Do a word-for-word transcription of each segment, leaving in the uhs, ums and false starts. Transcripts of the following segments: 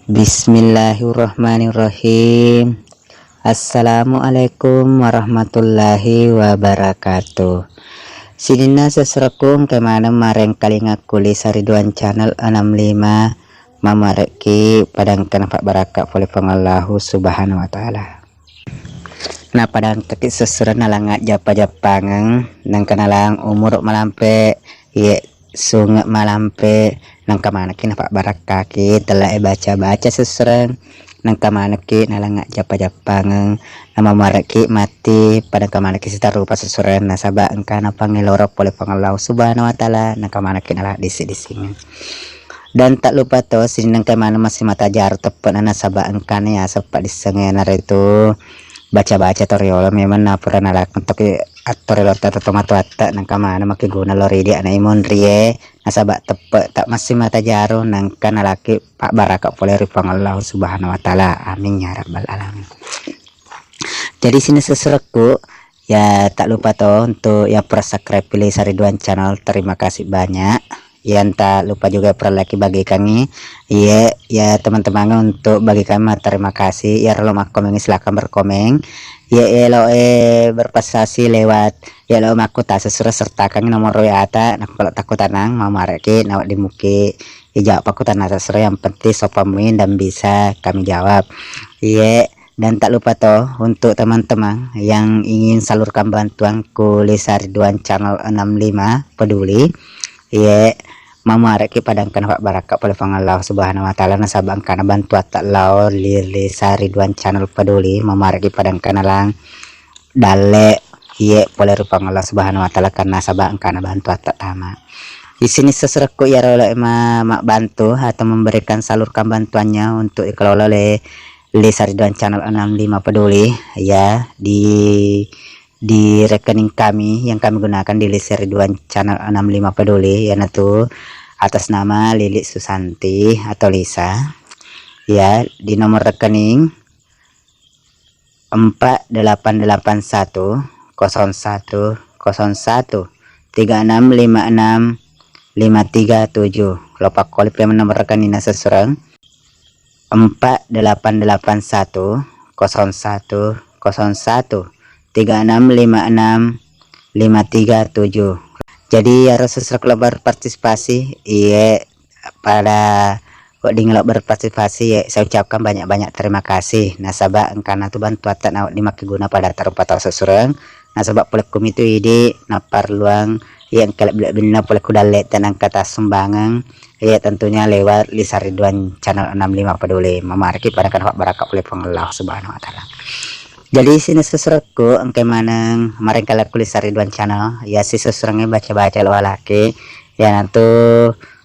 Bismillahirrahmanirrahim. Assalamualaikum warahmatullahi wabarakatuh. Sininna sesrekku, engka maneng marengkalinga ku Lisa Ridwan Channel enam lima, mamarekki padangkana pabbarakka pole Puang Allahu Subhanahu wa Ta'ala. Napadangkaki sessureng nalang ajjappa-jappangeng, nengka nalang umuru malampe, iye sunge malampe, nengka manekki napabbarakkaki tellae baca-baca sessureng, nengka manekki nalang ajjappa-jappangeng, namamarekki matti, padangka manekki sitarupa sessureng, nasaba engkana pangeloro pole Puang Allahu Subhanahu wa Ta'ala, nengka manekki nalang disi-disingeng. Dan tak lupa to, sininna engka maneng massimata jaru teppe'na nasaba engkana yaseng paddissengeng, iyanaritu baca-baca to riolo, memang napura nalakeng toki atto riolo ta tomatoatta, nengka maneng makkeguna lao ri idi ana imonrie, nasaba teppe tak massimata jaru, nengka nalaki pabbaraka pole ri Puang Allahu Subhanahu wa Ta'ala. Amin ya rabbal alamin. Jadi sininna sessurekku, ya tak lupa to untuk yang pura subscribe Lisa Ridwan Channel, terima kasih banyak. Yang tak lupa juga pura like bagikangi. Iya, ya teman-teman untuk bagikan, terima kasih. Ya lo makkomengi, silakan berkomeng. Ya elo eh berprestasi lewat ya lo makku tak sesuai sertakan nomor W A ta. Nah, kalau takut tenang, mau mareki, nawak dimuki. Ijawab aku tanah sesuai, yang penting sopan muin dan bisa kami jawab. Iya. Dan tak lupa toh, untuk teman-teman yang ingin salurkan bantuan ku Lisa Ridwan Channel enam lima Peduli, iye, mamuareki padangkana pabbarakka pole Puang Allah Subhanahu wa Ta'ala, nasaba engkana bantuatta lao ri Lisa Ridwan Channel Peduli, mamuareki padangkana lang dalle, iye, pole ri Puang Allah Subhanahu wa Ta'ala, karena nasaba engkana bantuatta tama. Di sini sesurekku iyaro lo ma-, mabbantu atau memberikan, salurkan bantuannya untuk dikelola oleh Lisa Ridwan Channel enam lima Peduli, ya, di, di rekening kami yang kami gunakan di Lisa Ridwan Channel enam lima Peduli, yanatu atas nama Lili Susanti atau Lisa, ya, di nomor rekening empat delapan delapan satu kosong satu kosong satu tiga enam lima enam lima tiga tujuh. Lo pakkoli pemeng nomor rekening na sesureng, empat delapan delapan satu kosong satu kosong satu tiga enam lima enam lima tiga tujuh. Jadi harus sesuai lo berpartisipasi, iye, pada wedding lo berpartisipasi, ya, saya ucapkan banyak-banyak terima kasih. Nasaba engkana tu bantuatta na wedding makkeguna pada tarupa tau sesureng. Nasaba pole ku mitu idi naparluang, ya, engka lebbi-lebbinna pole ku dalle tenangka tassumbangeng, ya, tentunya lewat Lisa Ridwan Channel enam lima Peduli. Mamareki pada kana pabbarakka pole Puang Allah Subhanahu wa Ta'ala. Jadi sini sesurekku engka maneng marengkala ku Lisa Ridwan Channel, ya, si sesurengnge baca-baca lo alaki, ya, nantu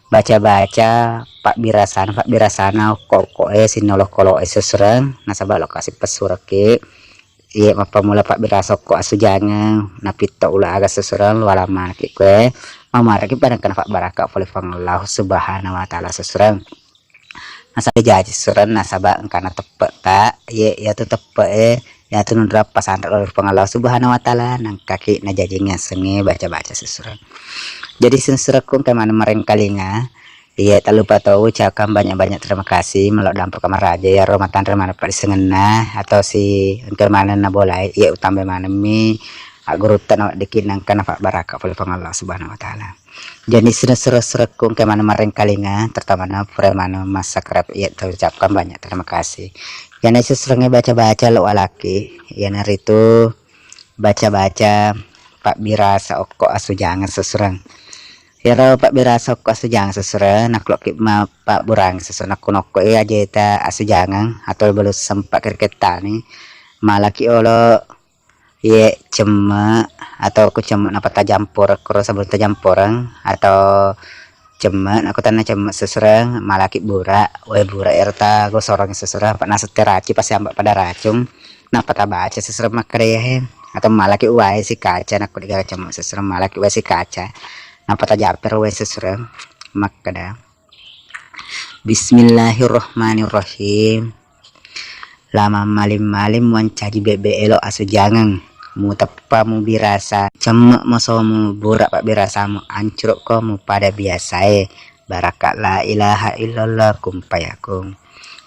baca-baca pabbirasana, pabbirasana okko-okko e, sinna olokolo e sesureng, nasaba lokasi pessurekki. Iye, mappamula pabbirasa okko asujangeng, napitto ula aga sesureng, lualang manekki kue, mamareki pada kana pabbarakka pole Puang Allah Subhanahu wa Ta'ala sesureng. Nasaba jaji sesureng, nasaba engkana teppe ta, iye, iyatu teppe e, iyatu nunrappa sanre lo ri Puang Allah Subhanahu wa Ta'ala, nangkaki najaji ngiassengnge baca-baca sesureng. Jadi sesurekku engka maneng marengkalinga, iya, tak lupa to ucapkan banyak-banyak terima kasih, melo dampaka maraja, iyaro matanre maneng paddissengenna, atau si engka maneng nabolai, iya, utambai maneng mi aggurutta naweddikki nangka napabbarakka pole Puang Allah Subhanahu wa Ta'ala. Jadi sini sesurekku engka maneng marengkalinga, terutama na pura maneng massubscribe, iya, terucapkan banyak terima kasih. Iyana sesurengnge baca-baca lo alaki, iyanaritu baca-baca pabbirasa okko asujangeng sesureng. Iyaro pabbirasa okko asujangeng sesureng, nakkulokki ma-, pabburang sesureng, nakkunokko e ajeta asujangeng atau belum sempat kerekettani, malaki olo, iye, cemme atau ku cemme nappa tajamporeng, koro sebelum tajamporeng atau cemme, nakko tenna cemme sesureng, malaki bura, wae bura ero tagosoreng sesureng, apa nasette racung, pasti amba pada racung, nappa tabaca sesureng makkeda iyahe, atau malaki wae si kaca, nakko digara cemme sesureng, malaki wae si kaca, nappa tajapper wae sesureng, makkeda, Bismillahirrahmanirrahim. La mammaling-maling muancaji bebbe elo asujangeng, muteppa mubirasa, cemme mosomu, bura pabbirasamu, ancurukko mupada biasae. Barakka la ilaha illallah, kun fayakun.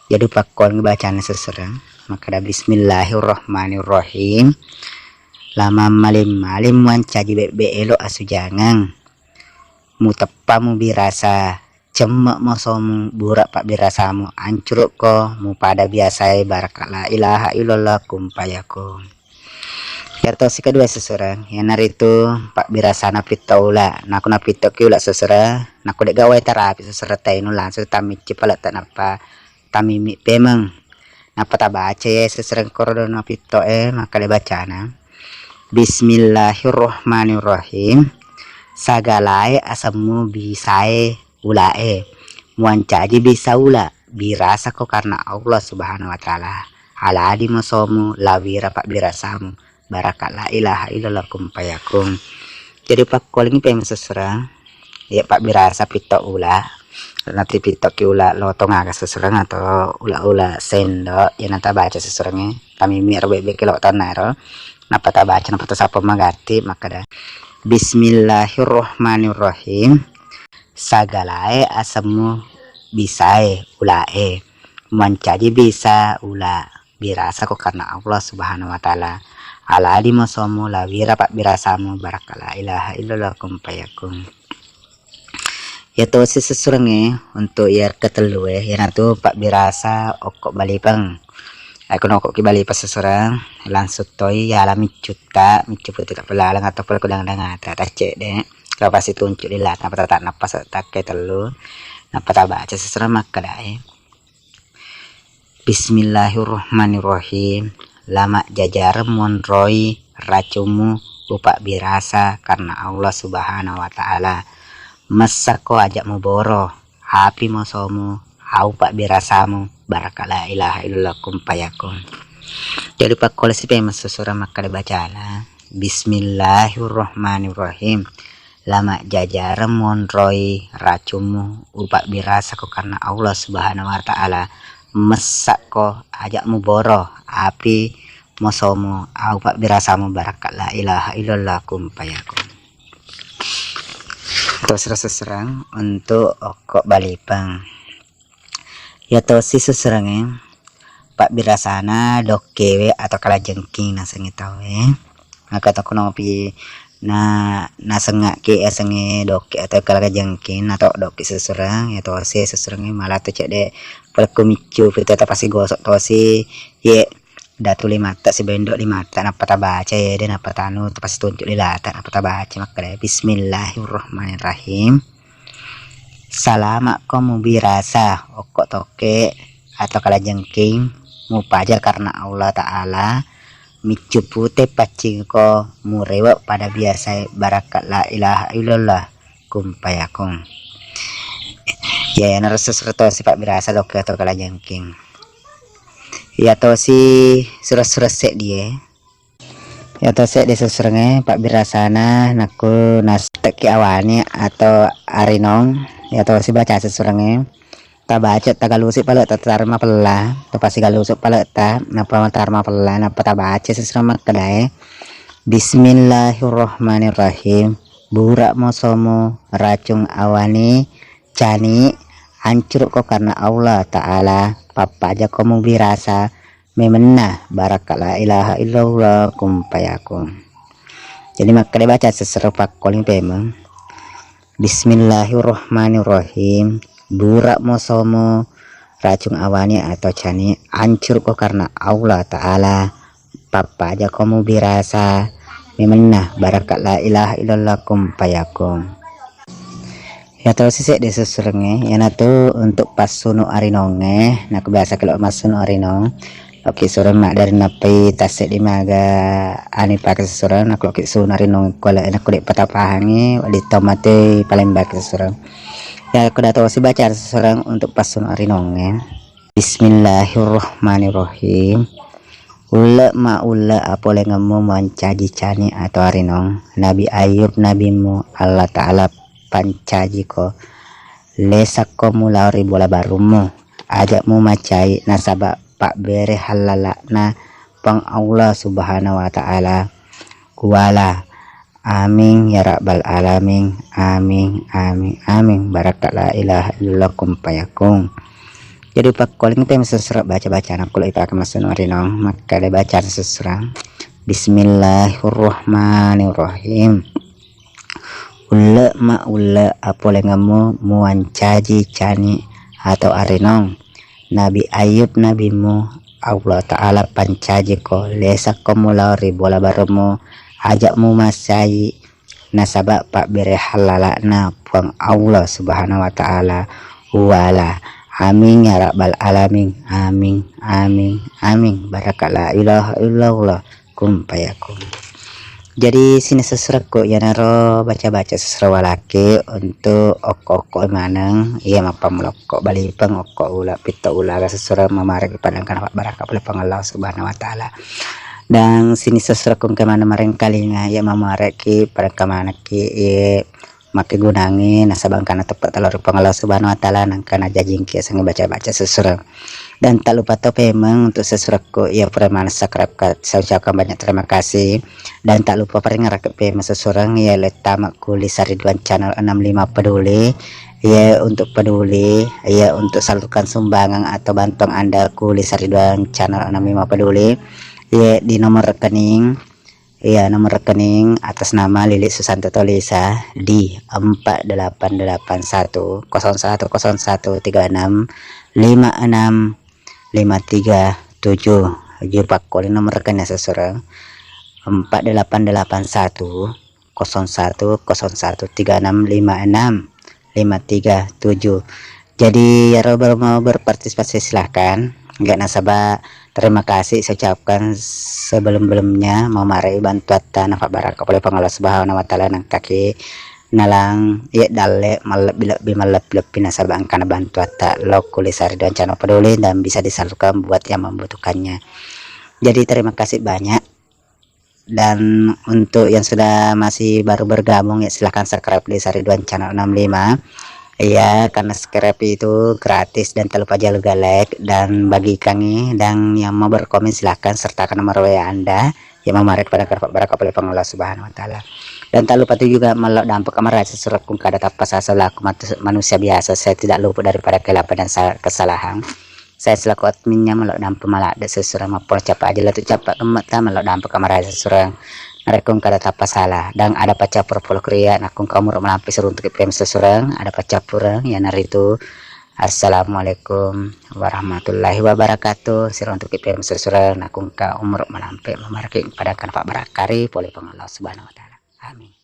Jadi pakkuangngi bacana sesereng, makkeda, "Bismillahirrahmanirrahim. Lamammaling-maling muancaji bebbe elo asujangeng. Muteppa mubirasa, cemme mosomu, bura pabbirasamu, ancurukko, mupada biasae, baraka la ilaha illallah, kun fayakun." Yatosi kedua sesereng, iyanaritu pabbirasana pitto ula. Nakko napittoki ula sesereng, nakko de'ga wae tarapi sesereng tainu, langsung tamicci paletta nappa tamimi pemeng. Nappa tabaca ye sesereng koro dona pitto e, makkeda bacana, "Bismillahirrahmanirrahim. Sagalae asemmu bisae ulae. Muancaji bisa ula, birasako karena Allah Subhanahu wa Ta'ala. Aladi mosomu, lawira pabbirasamu. Baraka la ilaha illallah, kun fayakun." Jadi pakkualingi pemeng sesereng, iya pabbirasa pitto ula. Nanti pittoki ula lotong aga sesereng atau ula-ula sendok, iya nata baca seserengnge. Tamimi ro bebbe ke lotong naro. Nappa tabaca, nappa tasappo magatti, makkeda, "Bismillahirrahmanirrahim. Sagalae asemmu bisae ulae. Mancaji bisa ula, birasako karena Allah Subhanahu wa Ta'ala. Aladi mosomu, lawira pabbirasamu, baraka la ilaha illallah, kun fayakun." Yatosi sesurengnge untuk iya ketellue, iyanatu pabbirasa okko balipeng. Akko nokkoki balipeng sesureng, langsung toi yala miccutta, miccu puteka pelaleng atau pole kudang-dangata, taccedde. Kalau pasti tuncu lilata, nappa tatanna pas takke tellu, nappa tabaca sesureng makkedae, "Bismillahirrahmanirrahim. Lama jajareng monroi racummu, upabbirasa karena Allah Subhanahu wa Ta'ala. Messakko aja muboro, api mosomu, au pabbirasamu, baraka la ilaha illallah, kun fayakun." Jadi pakkolesi pemeng sesureng makkeda bacana, "Bismillahirrahmanirrahim. Lama jajareng monroi racummu, upabbirasako karena Allah Subhanahu wa Ta'ala. Messakko aja muboro, api mosomu, au pabbirasamu, baraka la ilaha illallah, kun fayakun." Tosiro sesereng untuk okko balipeng. Yatosi seserengnge pabbirasana dokkewe atau kalajengking nasengnge tauwe. Maka tokko nopi na, nasengngaki asengnge dokke atau kalajengking atau dokke sesereng, yatosi seserengnge mala tu cedde pelekku miccu, pita tapasi gosok tosi, ye datu limatta, sibendo limatta, nappa tabaca ede, nappa tanu, tapasituncu lilata, nappa tabaca makkeda, "Bismillahirrahmanirrahim. Salamakko mubirasa okko tokke atau kalajengking, mupaja karena Allah Ta'ala, miccu pute paccingko, murewe pada biasae, baraka la ilaha illallah, kun fayakun." Ya, ya, narusu sereto sipabbirasa dokke atau kalajengking. Iyatosi sureng-sureng seddie. Iyato seddi sesurengnge pabbirasana nakku nastekki awani atau arinong. Iyatosi baca sesurengnge. Tabaca, tagalusu pale tatarma pella, tapasigalusu pale ta, nappa matarma pella, nappa tabaca sesureng makkedae, "Bismillahirrahmanirrahim. Bura mosomu, racung awani, cani, ancurukko karena Allah Ta'ala, pappajako mubirasa, memenna, baraka la ilaha illallah, kun fayakun." Jadi makkeda baca sesereng pakkoling pemeng, "Bismillahirrahmanirrahim. Bura mosomu, racung awani atau cani, ancurukko karena Allah Ta'ala, pappajako mubirasa, memenna, baraka la ilaha illallah, kun fayakun." Iyatosi seddi sesurengnge, iyanatu untuk passunu arinongnge, nakku biasa kelo massunu arinong, oki sureng maddari nappai tasseddi maga anu pake sesureng, nakku loki sunu arinong kuala, nakku de patapahangi, wedding tau mate palembaki sesureng. Ya, keda tosi baca sesureng untuk passunu arinongnge. Bismillahirrahmanirrahim. Ulle ma ulle apolengemmu mancaji cani atau arinong. Nabi Ayub nabimmu, Allah Ta'ala pancajiko. Lesakko mulao ri bola barummu. Aja mumacai nasaba pabbere hallala'na Puang Allah Subhanahu wa Ta'ala. Kuala. Amin ya rabbal alamin. Amin, amin, amin. Baraka la ilaha illallah, kun fayakun. Jadi pakkoling te mesesre baca-bacana kulo ipake maseno arinong, makkeda bacana sesre. Bismillahirrahmanirrahim. Ulle ma ulle apolengemmu muancaji cani atau arinong. Nabi Ayub nabimu Allah Ta'ala pancajiko, lesakko mulao ri bola baremu, ajak mumassai nasaba pabbere hallala'na Puang Allah Subhanahu wa Ta'ala. Wala. Amin ya rabbal alamin. Amin. Amin. Amin. Baraka la ilaha illallah. Kun fayakun. Jadi sining sesrekku iyanaro baca-baca sesre walaki untuk okko-okko maneng iya mappammulokko balipeng okko ula pitto ula aga sesre mamarek pada engkana pabbaraka pole Puang Allah Subhanahu wa Ta'ala. Dan sining sesrekku engka maneng marengkalinga iya mamareki pada engka manekki iya makkegunangngi nasaba engkana teppe talo ri Puang Allah Subhanahu wa Ta'ala, nangka najajingki asengnge baca-baca sesureng. Dan tak lupa to pemeng untuk sesurekku iya pura maneng subscribe ka, saya ucapkan banyak terima kasih. Dan tak lupa paringerake pemeng sesureng iya lettama ku Lisa Ridwan Channel enam lima Peduli. Iya untuk peduli, iya untuk salurkan sumbangan atau bantuan Anda ku Lisa Ridwan Channel enam lima Peduli. Iya di nomor rekening Iya, nomor rekening atas nama Lili Susanto Tolisa di empat delapan delapan satu kosong satu kosong satu tiga enam lima enam lima tiga tujuh. Ji pakkoli nomor rekening sesureng empat delapan delapan satu kosong satu kosong satu tiga enam lima enam lima tiga tujuh. Jadi, iyaro baru mau berpartisipasi, silahkan. Nggak nasaba, terima kasih saya ucapkan sebelum-belumnya, mau marai bantuatta nafa baraka pole Puang Allah Subhanahu wa Ta'ala nangkaki nalang iya dalle mallebbi-lebbi mallebbi-lebbi nasaba engkana bantuatta lo ku Lisa Ridwan Channel Peduli dan bisa disalurkan buat yang membutuhkannya. Jadi, terima kasih banyak. Dan untuk yang sudah masih baru bergabung, ya, silahkan subscribe di Sariduan Channel enam lima. Ya, karena subscribe itu gratis dan tak lupa jangan lupa like dan bagikan nih. Dan yang mau berkomen silahkan sertakan nomor W A Anda yang memarek pada kerpa baraka oleh Puang Allah Subhanahu wa Ta'ala. Dan tak lupa itu juga melok dampak kamar saya surat kung kada tappa sasalaku matu-, manusia biasa, saya tidak luput daripada khilafah dan sa-, kesalahan. Saya selaku adminnya melok dampa maladde sesurang mappola capa aja latu capa kemmetta melok dampa kamaraja sesurang. Narekko engka ada tappa salah dan ada paccappureng polo kriya nakko engka umur malampe siruntuki pem sesurang ada paccappureng iyanaritu Assalamualaikum warahmatullahi wabarakatuh siruntuki pem sesurang nakko engka umur malampe mamaraki pada kana pabbarakka ri pole Puang Allah Subhanahu wa Ta'ala. Amin.